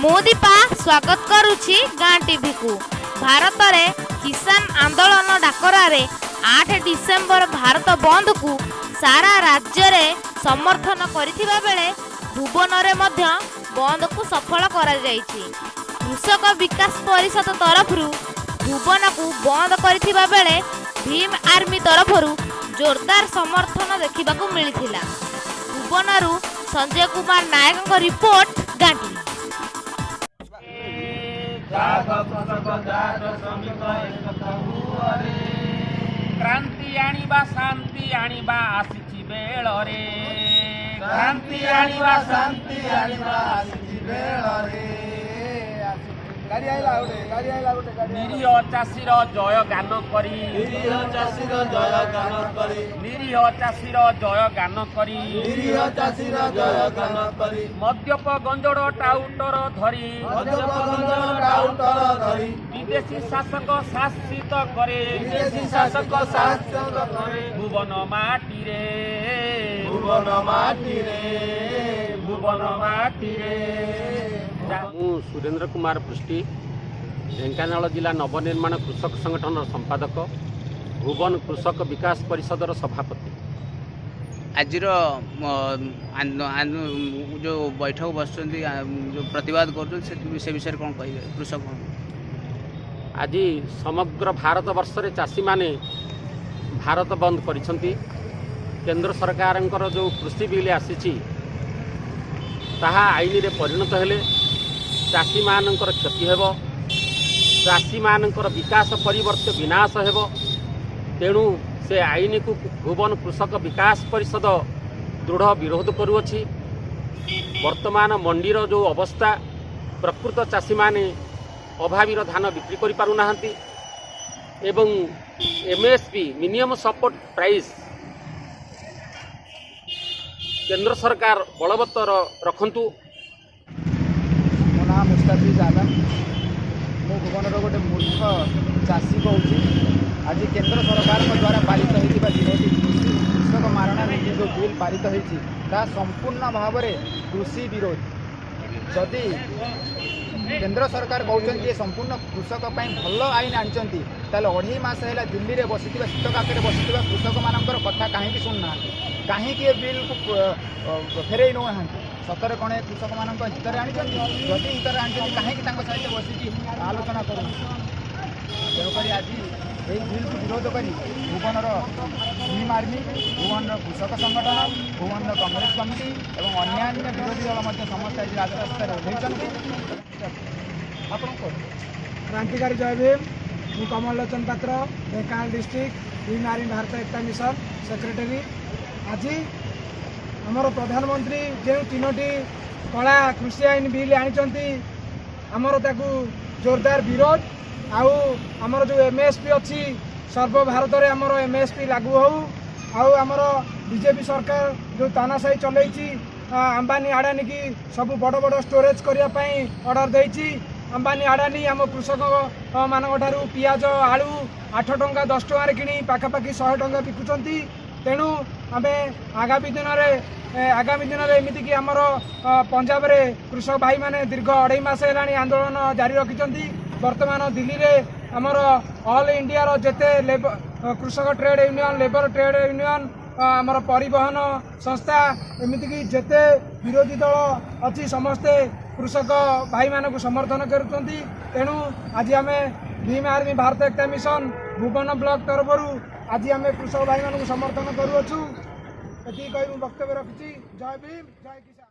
ମୁଁ ଦୀପା ସ୍ୱାଗତ କରୁଛି ଗାଁ ଟିଭିକୁ। ଭାରତରେ କିଷାନ ଆନ୍ଦୋଳନ ଡାକରାରେ 8 ଡିସେମ୍ବର ଭାରତ ବନ୍ଦକୁ ସାରା ରାଜ୍ୟରେ ସମର୍ଥନ କରିଥିବା ବେଳେ ଭୁବନରେ ମଧ୍ୟ ବନ୍ଦକୁ ସଫଳ କରାଯାଇଛି। କୃଷକ ବିକାଶ ପରିଷଦ ତରଫରୁ ଭୁବନକୁ ବନ୍ଦ କରିଥିବା ବେଳେ ଭୀମ ଆର୍ମି ତରଫରୁ ଜୋରଦାର ସମର୍ଥନ ଦେଖିବାକୁ ମିଳିଥିଲା। ଭୁବନରୁ ସଞ୍ଜୟ କୁମାର ନାୟକଙ୍କ ରିପୋର୍ଟ, ଗାଁ ଟିଭି। ଜାଗ କୃଷକ, ଜାଗ ଶ୍ରମିକ, ଏକତା ହୁଅରେ। କ୍ରାନ୍ତି ଆଣିବା, ଶାନ୍ତି ଆଣିବା ଆସିଛି ବେଳରେ। କ୍ରାନ୍ତି ଆଣିବା, ଶାନ୍ତି ଆଣିବା ଆସିଛି ବେଳରେ। ଗାଡ଼ି ଆଇଲା ଗୋଟେ, ଗାଡ଼ି ଆଇଲା ଗୋଟେ, ଗାଡ଼ି। ନିରୀହ ଚାଷୀର ଜୟ ଗାନ କରି, ନିରୀହ ଚାଷୀର ଜୟ ଗାନ କରି, ନିରୀହ ଚାଷୀର ଜୟ ଗାନ କରି, ନିରୀହ ଚାଷୀର ଜୟ ଗାନ କରି, ମଦ୍ୟପ ଗଞ୍ଜୋଡ଼ ଟାଉଟର ଧରି, ମଦ୍ୟପ ଗଞ୍ଜୋଡ଼ ଟାଉଟର ଧରି, ବିଦେଶୀ ଶାସକ ଶାସିତ କରେ, ବିଦେଶୀ ଶାସକ ଶାସିତ କରେ, ଭୁବନ ମାଟିରେ, ଭୁବନ ମାଟିରେ, ଭୁବନ ମାଟିରେ। ମୁଁ ସୁରେନ୍ଦ୍ର କୁମାର ପୃଷ୍ଟି, ଢେଙ୍କାନାଳ ଜିଲ୍ଲା ନବନିର୍ମାଣ କୃଷକ ସଂଗଠନର ସମ୍ପାଦକ, ଭୁବନ କୃଷକ ବିକାଶ ପରିଷଦର ସଭାପତି। ଆଜିର ଯେଉଁ ବୈଠକ ବସୁଛନ୍ତି, ଯେଉଁ ପ୍ରତିବାଦ କରୁଛନ୍ତି, ସେ ବିଷୟରେ କ'ଣ କହିବେ କୃଷକ? ଆଜି ସମଗ୍ର ଭାରତବର୍ଷରେ ଚାଷୀମାନେ ଭାରତ ବନ୍ଦ କରିଛନ୍ତି। କେନ୍ଦ୍ର ସରକାରଙ୍କର ଯେଉଁ କୃଷି ବିଲ୍ ଆସିଛି, ତାହା ଆଇନରେ ପରିଣତ ହେଲେ ଚାଷୀମାନଙ୍କର କ୍ଷତି ହେବ, ଚାଷୀମାନଙ୍କର ବିକାଶ ପରିବର୍ତ୍ତେ ବିନାଶ ହେବ। ତେଣୁ ସେ ଆଇନକୁ ଭୁବନ କୃଷକ ବିକାଶ ପରିଷଦ ଦୃଢ଼ ବିରୋଧ କରୁଅଛି। ବର୍ତ୍ତମାନ ମଣ୍ଡିର ଯେଉଁ ଅବସ୍ଥା, ପ୍ରକୃତ ଚାଷୀମାନେ ଅଭାବୀର ଧାନ ବିକ୍ରି କରିପାରୁନାହାନ୍ତି ଏବଂ ଏମ୍ଏସ୍ପି, ମିନିମମ୍ ସପୋର୍ଟ ପ୍ରାଇସ୍ କେନ୍ଦ୍ର ସରକାର ବଳବତ୍ତର ରଖନ୍ତୁ। ମୋ ନାଁ ମୁସ୍ତାଫିଜ ଆଲମ। ମୁଁ ଭୁବନର ଗୋଟେ ମୂର୍ଖ ଚାଷୀ କହୁଛି। ଆଜି କେନ୍ଦ୍ର ସରକାରଙ୍କ ଦ୍ୱାରା ପାରିତ ହୋଇଥିବା ତିନୋଟି କୃଷି କୃଷକ ମାରଣା ନୀତି, ଯେଉଁ ବିଲ୍ ପାରିତ ହୋଇଛି, ତାହା ସମ୍ପୂର୍ଣ୍ଣ ଭାବରେ କୃଷି ବିରୋଧ। ଯଦି କେନ୍ଦ୍ର ସରକାର କହୁଛନ୍ତି ଯେ ସମ୍ପୂର୍ଣ୍ଣ କୃଷକ ପାଇଁ ଭଲ ଆଇନ ଆଣିଛନ୍ତି, ତାହେଲେ 2.5 ମାସ ହେଲା ଦିଲ୍ଲୀରେ ବସିଥିବା, ଶୀତ କାକରେ ବସିଥିବା କୃଷକମାନଙ୍କର କଥା କାହିଁକି ଶୁଣୁନାହାନ୍ତି? କାହିଁକି ଏ ବିଲ୍କୁ ଫେରେଇ ନେଉନାହାନ୍ତି? ସତରେ କ'ଣ ଏ କୃଷକମାନଙ୍କ ହିତରେ ଆଣିଛନ୍ତି? ଯଦି ହିତରେ ଆଣିଛନ୍ତି, କାହିଁକି ତାଙ୍କ ସହିତ ବସିକି ଆଲୋଚନା କରୁନାହାନ୍ତି? ତେଣୁକରି ଆଜି ଏହି ବିଲ୍କୁ ବିରୋଧ କରି ଭୁବନର ଭୀମ ଆର୍ମି, ଭୁବନର କୃଷକ ସଂଗଠନ, ଭୁବନର କଂଗ୍ରେସ କମିଟି ଏବଂ ଅନ୍ୟାନ୍ୟ ବିରୋଧୀ ଦଳ ମଧ୍ୟ ସମସ୍ତେ ଆଜି ରାଜରାସ୍ତାରେ ଓହ୍ଲାଇଛନ୍ତି। ଆପଣ କୁହନ୍ତୁ। କ୍ରାନ୍ତିକାରୀ ଜୟ ଭୀମ। ମୁଁ କମଳ ଲୋଚନ ପାତ୍ର, ଢେଙ୍କାନାଳ ଡିଷ୍ଟ୍ରିକ୍ଟ ଭୀମ ଆର୍ମି ଭାରତ ଏକତା ମିଶନ ସେକ୍ରେଟାରୀ। ଆଜି ଆମର ପ୍ରଧାନମନ୍ତ୍ରୀ ଯେଉଁ ତିନୋଟି କଳା କୃଷି ଆଇନ ବିଲ୍ ଆଣିଛନ୍ତି, ଆମର ତାକୁ ଜୋରଦାର ବିରୋଧ। ଆଉ ଆମର ଯେଉଁ ଏମ୍ଏସ୍ପି ଅଛି, ସର୍ବଭାରତରେ ଆମର ଏମ୍ଏସ୍ପି ଲାଗୁ ହେଉ। ଆଉ ଆମର ବିଜେପି ସରକାର ଯେଉଁ ତାନାଶାହୀ ଚଲେଇଛି, ଆମ୍ବାନୀ ଆଡ଼ାନୀକି ସବୁ ବଡ଼ ବଡ଼ ଷ୍ଟୋରେଜ୍ କରିବା ପାଇଁ ଅର୍ଡ଼ର ଦେଇଛି। ଆମ୍ବାନୀ ଆଡ଼ାନୀ ଆମ କୃଷକ ମାନଙ୍କ ଠାରୁ ପିଆଜ, ଆଳୁ 8 ଟଙ୍କା, 10 ଟଙ୍କାରେ କିଣି ପାଖାପାଖି 100 ଟଙ୍କା ବିକୁଛନ୍ତି। ତେଣୁ ଆମେ ଆଗାମୀ ଦିନରେ ଏମିତିକି ଆମର ପଞ୍ଜାବରେ କୃଷକ ଭାଇମାନେ ଦୀର୍ଘ 2.5 ମାସ ହେଲାଣି ଆନ୍ଦୋଳନ ଜାରି ରଖିଛନ୍ତି। ବର୍ତ୍ତମାନ ଦିଲ୍ଲୀରେ ଆମର ଅଲ୍ ଇଣ୍ଡିଆର ଯେତେ କୃଷକ trade union, labour trade union, ଆମର ପରିବହନ ସଂସ୍ଥା, ଏମିତିକି ଯେତେ ବିରୋଧୀ ଦଳ ଅଛି, ସମସ୍ତେ କୃଷକ ଭାଇମାନଙ୍କୁ ସମର୍ଥନ କରୁଛନ୍ତି। ତେଣୁ ଆଜି ଆମେ ଭୀମ ଆର୍ମି ଭାରତ ଏକତା ମିଶନ ଭୁବନ ବ୍ଲକ ତରଫରୁ ଆଜି ଆମେ କୃଷକ ଭାଇମାନଙ୍କୁ ସମର୍ଥନ କରୁଅଛୁ। ଏତିକି କହି ମୁଁ ବକ୍ତବ୍ୟ ରଖୁଛି। ଜୟ ଭୀମ, ଜୟ କିଷାନ।